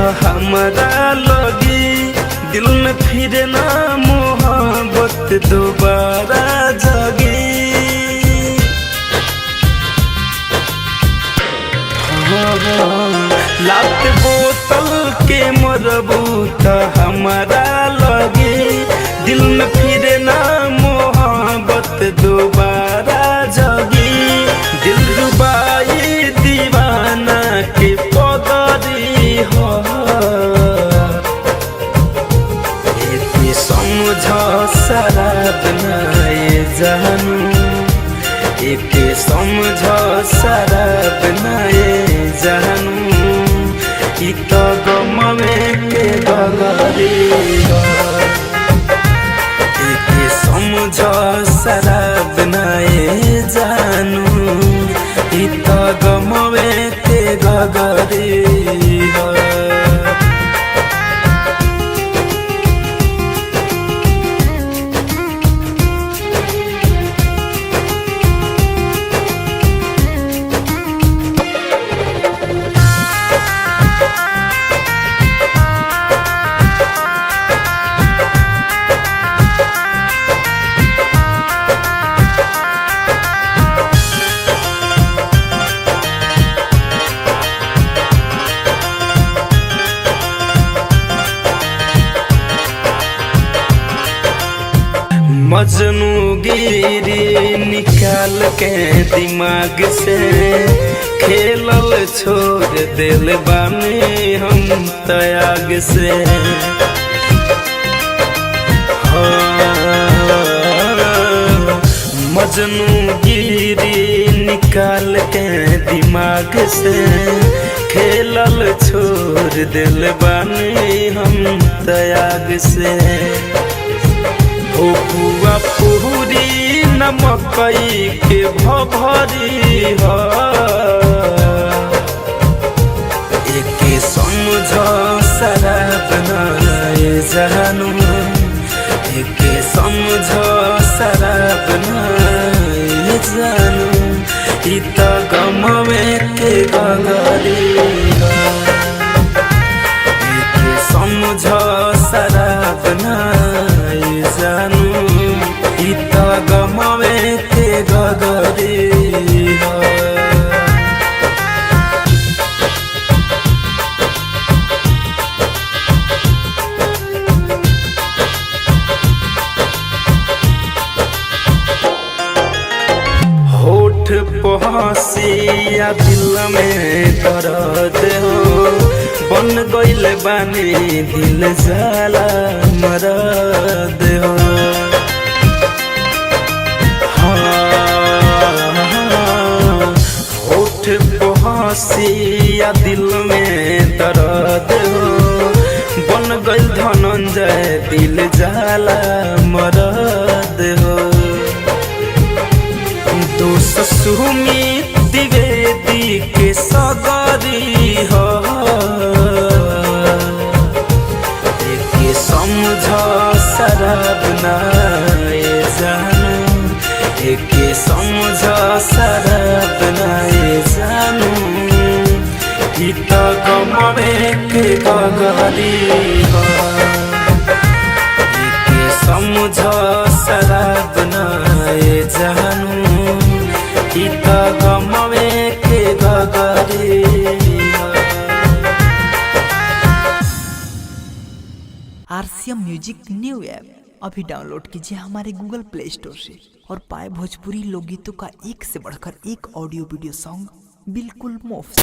त हमरा लगी, दिल में फिर ना मोहब्बत दोबारा जगी। लात बोतल के मरबू त हमरा लगे, दिल में फिर ना मोहब्बत दोबारा जगी। दिल रुबाई दीवाना के पगरी हो, एके समझ शराब नाए जानू, एके समझ शराब नाए जानू, इ त गमवे के गगरी हो। एके समझ शराब नाए जानू, इ त गमवे के गगरी हो। मजनू गिरी निकाल के दिमाग से, खेलल छोड़ दिल बानी हम तयाग से। हाँ, मजनू गिरी निकाल के दिमाग से, खेलल छोड़ दिल बानी हम तयाग से। हो पुआ पूरी नमकई के भभरी हो, एके समझ शराब नाए जानू, एके समझ शराब नाए जानू, इ त गमवे के गगरी हो। एके समझ शराब नाए जानू, इ त गमवे के गगरी हो। होठ पहसिया दिल में दर्द हो, बन गइल बानी दिल जाला मरद हो। हाँ, होठ पहसिया दिल में दर्द हो, बन गइल धनंजय दिल जाला मरद हो। दोष सुमित द्विवेदी के सगरी हो, एके समझ शराब नाए जानू, एके समझ शराब नाए जानू, इ त गमवे के गगरी हो। एके समझ शराब नाए जानू, इ त गमवे के गगरी हो। आरसीएम म्यूजिक न्यू ऐप अभी डाउनलोड कीजिए हमारे गूगल प्ले स्टोर से और पाए भोजपुरी लोकगीतों का एक से बढ़कर एक ऑडियो वीडियो सॉन्ग बिल्कुल मुफ्त।